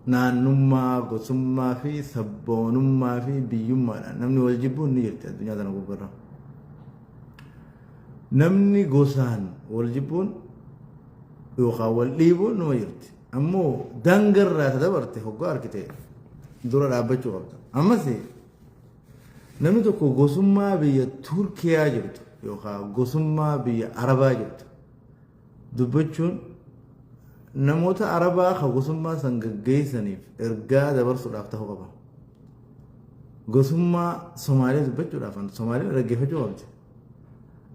Naannummaa, gosummaa fi sabboonummaa fi biyyummaadhaan namni wal jibbuun ni jirti addunyaa tana gubbarra. Namni gosaan wal jibbuun yookaan wal dhiibuun numa jirti. Ammoo daangarraa ta dabarte hoggaa argite dura dhaabbachuu qabda. Ammas namni tokko gosummaa biyya Turkiyaa jirtu yookaan gosummaa biyya Arabaa jirtu dubbachuun namoota Arabaa ka gosummaa san gaggeessaniif ergaa dabarsuudhaaf ta'uu qaba. Gosummaa Somaalee dubbachuudhaaf Somaalee dhaggeeffachuu qabdi.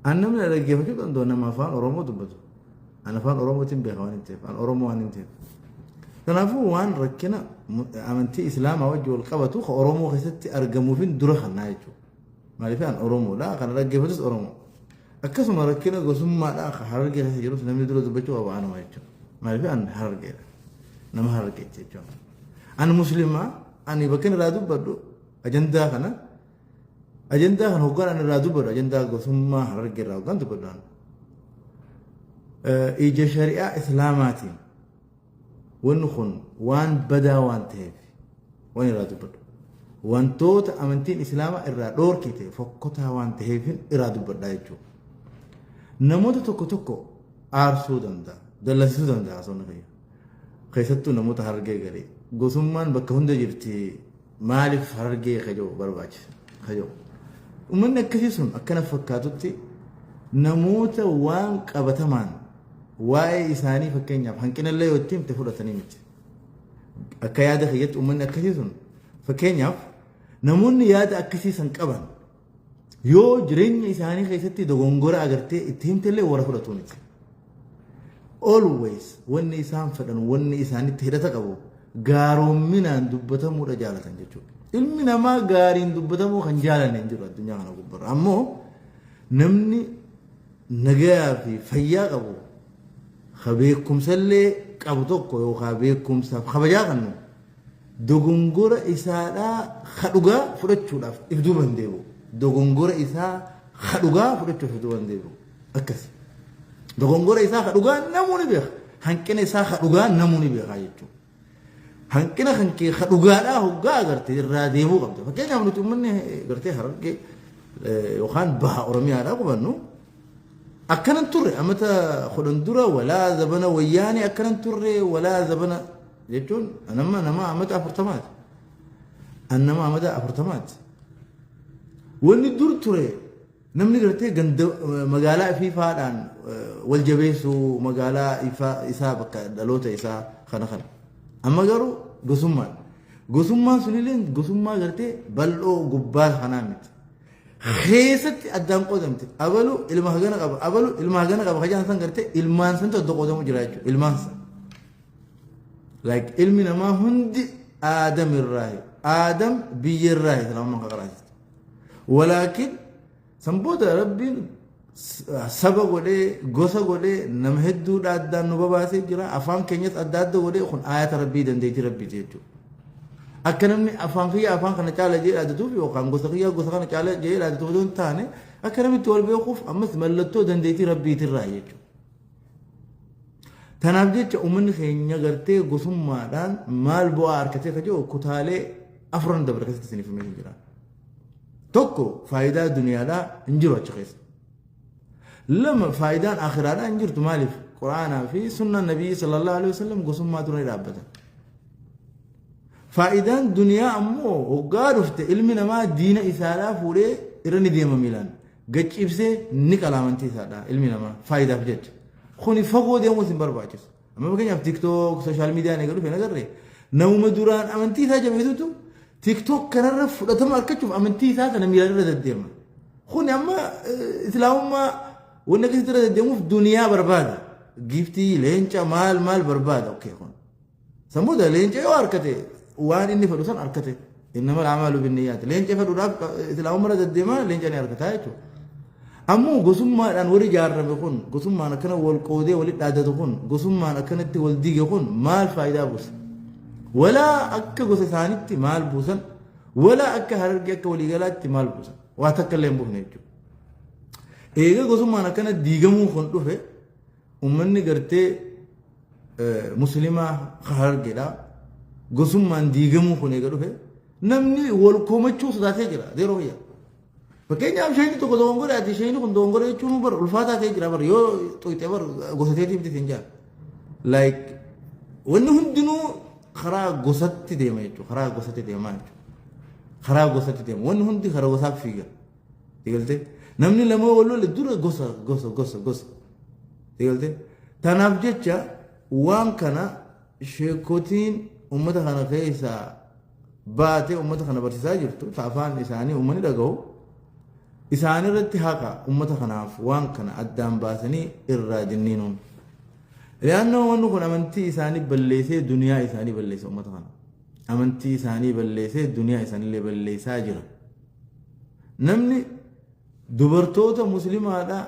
An namni dhaggeeffachuu danda'u nama afaan Oromoo dubbatu. An afaan Oromootiin beeka waan hin ta'eef, an Oromoo waan hin ta'eef. Kanaafuu waan rakkina amantii Islaamaa wajji wal qabatu ka Oromoo keessatti argamuufin dura kannaa jechuudha. Maaliif an Oromoodha, kana dhaggeeffatus Oromoo. Akkasuma rakkina gosummaadhaa ka Harargee keessa jirus namni dura dubbachuu qabu anuma jechuudha. Maaliif an Harargeedha. Nama Harargeetti jechuudha. An Muslimaa, ani bakka irraa dubbadhu ajandaa kana ajandaa kana hoggaan an irraa dubbadhu, ajandaa gosummaa Harargee irraa hoggaan dubbadhu an. Ija shari'aa Islaamaatiin wanni kun waan badaa waan ta'eef waan irraa dubbadhu. Wantoota amantiin Islaamaa irraa dhoorkite fokkotaa waan ta'eef irraa dubbadhaa jechuudha. Namoota tokko tokko aarsuu danda'a, dallansiisuu danda'a haasawni kiyya. Keessattuu namoota Harargee galee gosummaan bakka hunda jirti, maaliif Harargee kajoo barbaachisa kajoo. Uummanni akkasii sun akkana fakkaatutti namoota waan qabatamaan waa'ee isaanii fakkeenyaaf hanqinallee yoo itti himte fudhatanii miti. Akka yaada kiyyatti uummanni akkasii sun, fakkeenyaaf namoonni yaada akkasii san qaban, yoo jireenya isaanii keessatti dogongora agartee itti himtellee warra fudhatu miti. Always wanni isaan fedhan, wanni isaanitti hidhata qabu gaaroominaan dubbatamuudha jaalatan jechuudha. Ilmi namaa gaariin dubbatamuu kan jaalanne hin jiru addunyaa kana gubbarra. Ammoo namni nagayaa fi fayyaa qabu, ka beekumsallee qabu tokko yookaan beekumsaaf kabajaa kennu, dogongora isaadhaa ka dhugaa fudhachuudhaaf if duuba hin deebi'u. Dogongora isaa ka dhugaa fudhachuuf if duuba hin deebi'u. Akkas. Dogongora isaa ka dhugaa namuu ni beeka. Hanqina isaa ka dhugaa namuu ni beeka jechuudha. Hanqina kan kee ka dhugaadhaa hoggaa agarte irraa deemuu qabda. Fakkeenyaaf nuti uummanni gartee Harargee yookaan baha Oromiyaadhaa qubannu akkanan turre amata 10 dura, walaa zabana Wayyaanee akkanan turre, walaa zabana jechuun nama amata 40ti. An nama amata 40ti. Wanni dur ture namni gartee ganda magaalaa ifii faadhaan wal jabeessuu, magaalaa isaa, bakka dhaloota isaa kana kana. Amma garuu gosummaan. Gosummaan sunillee gosummaa gartee bal'oo gubbaa kanaa miti. Keessatti addaan qoodamte. Abalu ilma hagana qaba, abalu ilma hagana qaba kajaan san gartee ilmaan santu adda qoodamu jira jechuudha. Ilmaan san. Like ilmi namaa hundi Aadam irraahi. Aadam biyya irraahi islaamummaan kan qaraasistu. Walaakin san booda Rabbiin saba godhee, gosa godhee, nama hedduudha addaan nu babaasee jira. Afaan keenyas adda adda godhee, kun aayata Rabbii, dandeettii Rabbiiti jechuudha. Akka namni afaan kiyya afaan kana caala jedhee dhaadatuuf yookaan gosa kiyya gosa kana caala jedhee dhaadatuuf osoo hin taane, akka namni itti wal beekuuf ammas mallattoo dandeettii Rabbiitirraa jechuudha. Tanaaf jecha uummanni keenya gartee gosummaadhaan maal bu'aa argatee ka jiru kutaalee afran dabre keessatti isiniif himee jira. Tokko, faayidaa duniyaadhaa hin jiru achi keessa. Lama, faayidaan akhiraadhaa hin jirtu. Maaliif? Quraanaa fi sunnaan Nabiyyi sallallahu alaihi wasallam gosummaa dura ni dhaabbatan. Faayidaan duniyaa ammoo hoggaa dhufte ilmi namaa diina isaadhaa fuudhee irra ni deema, miilaan. Gaccibsee ni qala amantii isaadhaa ilmi namaa faayidaaf jecha. Kuni fagoo deemuus hin barbaachisu. Amma fakkeenyaaf TikTok, social miidiyaan eega dhufe nagarree namuma duraan amantii isaa jabeessutu TikTok kanarra fudhatama argachuuf amantii isaa sana miilaan irra deddeema. Kuni amma islaamummaa wanni akkasitti irra deddeemuuf duniyaa barbaada. Giiftii, leenca, maal maal barbaada. Okay, kun. San booda leenca yoo harkate waan inni fedhu san harkate. Innama al-a'maalu binniyyaati. Leenca fedhuudhaaf islaamummaa irra deddeemaa leenca ni harkataa jechuudha. Ammoo gosummaadhaan warri ijaarame kun, gosummaan akkana wal qoodee walitti dhaadatu kun, gosummaan akkanatti wal diige kun maal faayidaa buusa? Walaa akka gosa isaanitti maal buusan? Walaa akka Harargee akka waliigalaatti maal buusan? Waa takka illee hin buufne jechuudha. Eega gosummaan akkana diigamuu kun dhufe, uummanni gartee musliimaa Harargeedha. Gosummaan diigamuu kun eega dhufe namni wal komachuu sodaatee jira yeroo fayyaa. Fakkeenyaaf sheekni tokko dogongore ati sheekni kun dogongore jechuun bar ulfaataa ta'ee jira bar yoo xuyxe bar gosa teetii miti siin jaa. Like wanni hundinuu karaa gosatti deema jechuudha. Karaa gosatti deemaa jechuudha. Karaa gosatti deema. Wanni hundi karaa gosaaf fiiga. Sigaltee? Namni lama wal lole dura gosa gosa gosa gosa. Sigaltee? Tanaaf jecha waan kana sheekotiin uummata kana keessaa baatee uummata kana barsiisaa jirtu ta afaan isaanii uummanni dhaga'u isaan irratti haqa uummata kanaaf waan kana addaan baasanii irraa dinniinuun. Li'aannoo wanni kun amantii isaanii balleessee duniyaa isaanii balleessa uummata kana. Amantii isaanii balleessee duniyaa isaaniillee balleessaa jira. Namni dubartoota muslimaadha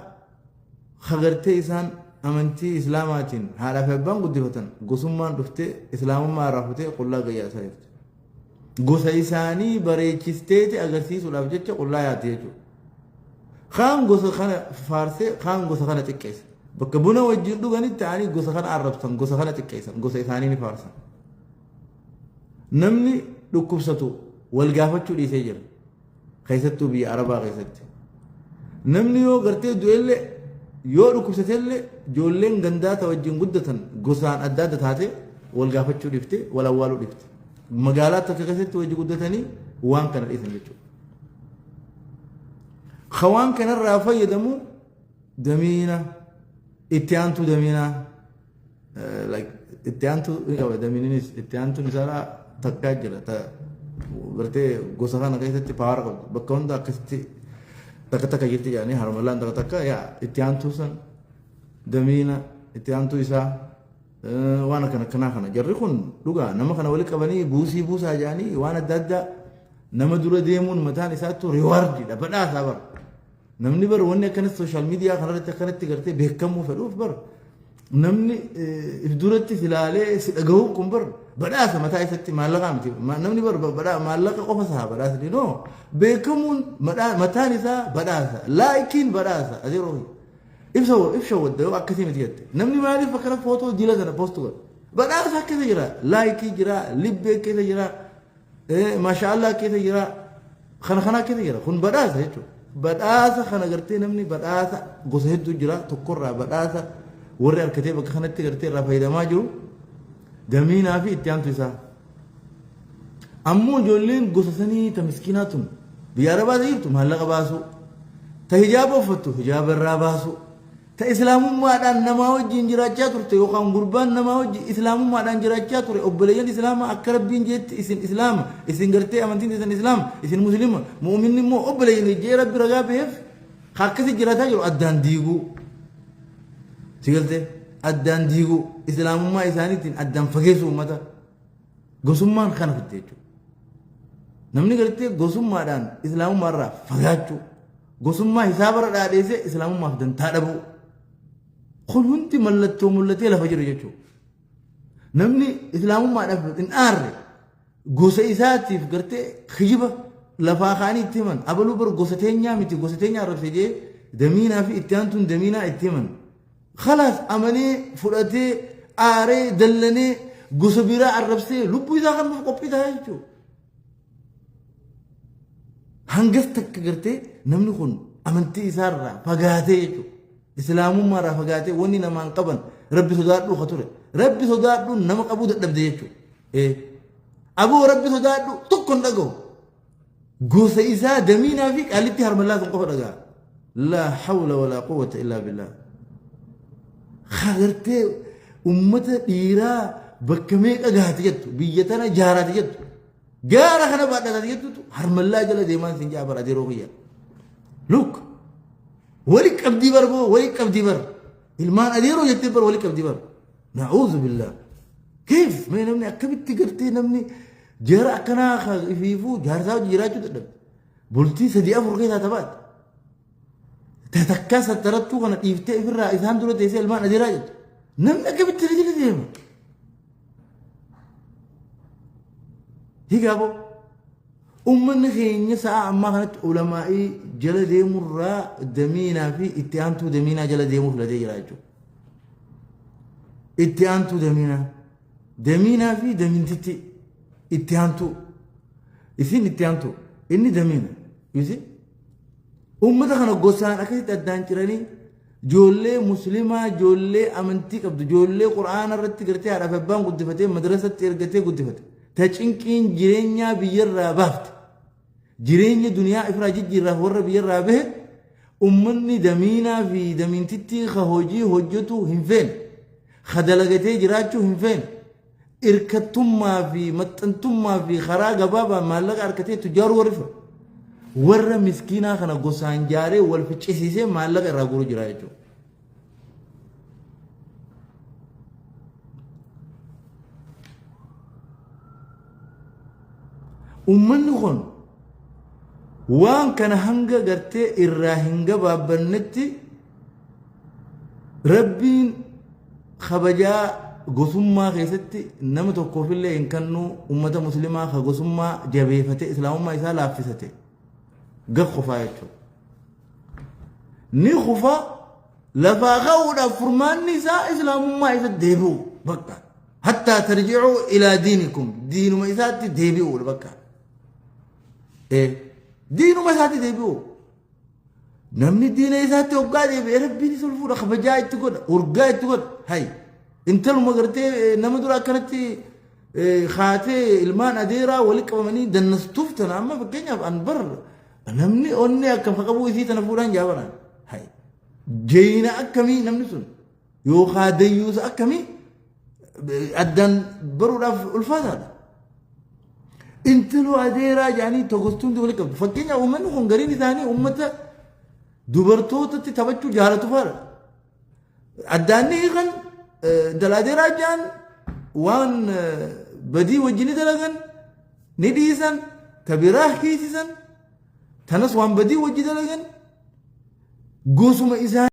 hagartee isaan amantii islaamaatiin haadhaa fi abbaan guddifatan gosummaan dhuftee islaamummaa irraa futee qullaa gayyaasaa jirti. Gosa isaanii bareechisteeti agarsiisuudhaaf jecha qullaa yaatti jechuudha. Kaan gosa kana faarsee kaan gosa kana xiqqeessa. Bakka buna wajjin dhuganitti ta'anii gosa kana arrabsan, gosa kana xiqqeessan, gosa isaanii ni faarsan. Namni dhukkubsatu wal gaafachuu dhiisee jira. Keessattuu biyya Arabaa keessatti. Namni yoo gartee du'ellee yoo dhukkubsatellee ijoolleen gandaa ta wajjin guddatan gosaan adda adda taate wal gaafachuu dhiifte wal awwaaluu dhiifte. Magaalaa takka keessatti wajji guddatanii waan kana dhiisan jechuudha. Ka waan kanarraa fayyadamu damiina itti aantuu damiinaa like itti aantuu ni qaba damiininis itti aantuun isaa takkaa jira ta gartee gosa kana keessatti paawara qabdu bakka hunda akkasitti takka takka jirti jedhanii harmallaan takka takka yaa itti aantuu san damiina itti aantuu isaa waan akkana akkanaa kana jarri kun dhugaa nama kana wali qabanii buusii buusaa jedhanii waan adda addaa nama dura deemuun mataan isaattuu riwaardiidha badhaasaa bara. Namni bar wanni akkana social media kanarratti akkanatti gartee beekamuu fedhuuf bar namni if duratti si ilaalee si dhaga'uu kun bar badhaasa mataa isatti maallaqaa miti. Namni bar maallaqa qofa isaa badhaasa no beekamuun mataan isaa badhaasa laayikiin badhaasa adeeroo ibsa ibsa wadda yoo akkasii miti jette namni maaliif akkana footoo jila sana post godha badhaasa keessa jira laayikii jira libbee keessa jira Maasha'Allah keessa jira. Kana kanaa keessa jira. Kun badhaasa jechuudha. Badhaasa kana gartee namni badhaasa gosa hedduu jira. Tokkorraa badhaasa warri harkatee bakka kanatti gartee irraa fayyadamaa jiru. Damiinaa fi itti aantu isaa. Ammoo ijoolleen gosa sanii ta miskiinaa tun biyya arabaa jirtu maallaqa baasuu. Ta hijaaba uffattu hijaaba irraa baasuu. Ta islaamummaadhaan namaa wajjiin jiraachaa turte yookaan gurbaan namaa wajji islaamummaadhaan jiraachaa ture obboleeyyan islaamaa akka rabbiin jeetti isin islaama isin gartee amantiin isin islaama isin muslima mu'uminni immoo obboleeyyan jee rabbi ragaa baheef ka akkasi jiraataa jiru addaan diiguu si galtee addaan diiguu islaamummaa isaaniitiin addaan fageessuu ummata gosummaan kana fidde jechuudha. Namni gartee gosummaadhaan islaamummaa irraa fagaachuu Gosummaa hisaabarra dhaadheessee islaamummaaf dantaa dhabuu. Kun hundi mallattoo mul'atee lafa jiru jechuudha. Namni islaamummaadhaaf hin aarre gosa isaatiif gartee kijiba lafaa kaanii itti himan abaluu bar gosa teenyaa miti gosa teenyaa arrabse jee damiinaa fi itti aantuun damiinaa itti himan. Khalaas amanee fudhatee aaree dallanee gosa biraa arrabsee lubbuu isaa kan nuuf qophii ta'a jechuudha. Hangas takka gartee namni kun amantii isaarraa fagaatee jechuudha. Islaamummaarraa fagaatee wanni namaan qaban rabbi sodaadhuu ka ture. Rabbi sodaadhuun nama qabuu dadhabde jechuudha. Aboo rabbi sodaadhu tokko hin dhagahu. Gosa isaa damiinaa fi qaalitti harmallaa sun qofa dhaga'a. Laa hawla walaa quwwata illaa billah. Gartee ummata dhiiraa bakka meeqa gaati jettu biyya tana jaaraati jettu gaara kana baadhataati jettutu harmallaa jala deemaan sin jaa bara adeeroo kiyya. Look wali qabdii bar boo wali qabdii bar ilmaan adeeroo jettee bar wali qabdii bar. Na'uuzu billah. Keef mee namni akkamitti gartee namni jara akkanaa ifiifuu jaarsaa hojii jiraachuu dadhabe. Bultii sadii afur keessaa taphaate. Takkaa sattarattuu kana dhiiftee ofirraa isaan dura teessee ilmaan adeeraa jettu. Namni akkamitti na jala deema? Higaa boo. Uummanni keenya sa'a ammaa kanatti ulamaa'ii jala deemurraa damiinaa fi itti aantuu damiinaa jala deemuu filatee jira jechuudha. Itti aantuu damiinaa. Damiinaa fi damiintitti. Itti aantuu. Isiin itti aantuu. Inni damiina. You see? Uummata kana gosaan akkasitti addaan ciranii ijoollee muslimaa, ijoollee amantii qabdu, ijoollee qura'aana irratti gartee haadhaaf abbaan guddifatee madrasatti ergatee guddifate. Ta cinqiin jireenyaa biyyarraa baafte. Jireenya duniyaa ifraa jijjiirraaf warra biyyarraa bahe ummanni damiinaa fi damiintittii ka hojii hojjetu hin feene. Ka dalagatee jiraachuu hin feene. Irkattummaa fi maxxantummaa fi karaa gabaabaan maallaqa argatee tujjaaruu warri fedhu. Warra miskiinaa kana gosaan jaaree wal ficcisiisee maallaqa irraa guuruu jira jechuudha. Uummanni kun waan kana hanga gartee irraa hin gabaabbannetti Rabbiin kabajaa gosummaa keessatti nama tokkoofillee hin kannuu ummata muslimaa ka gosummaa jabeefate islaamummaa isaa laaffisate gad kufaa jechuudha. Ni kufa lafaa ka'uudhaaf furmaanni isaa islaamummaa isa deebi'u bakka. Hattaa tarji'uu ilaa diinikum diinuma isaatti deebi'uudha bakka. Diinuma isaatti deebi'u. Namni diina isaatti hoggaa deebi'e rabbiin isa ol fuudha kabajaa itti godha urgaa itti godha hay intaluma gartee nama dura akkanatti kaatee ilmaan adeeraa wali qabamanii dannastuuf tana amma fakkeenyaaf an bar namni onnee akkam ka qabuu isii tana fuudhaan jaabaraan hay jeeyina akkamii namni sun yookaa dayyuusa akkamii addaan baruudhaaf ulfaataadha. Intaloo adeeraa jedhanii togostuun wali qabdu. Fakkeenyaaf uummanni kun gariin isaanii uummata dubartootatti taphachuu jaalatu fa'aadha. Addaan ni hiikan intala adeeraa jedhan waan badii wajjin ni dalagan ni dhiisan ta biraa hiisisan tanas waan badii wajji dalagan gosuma isaanii.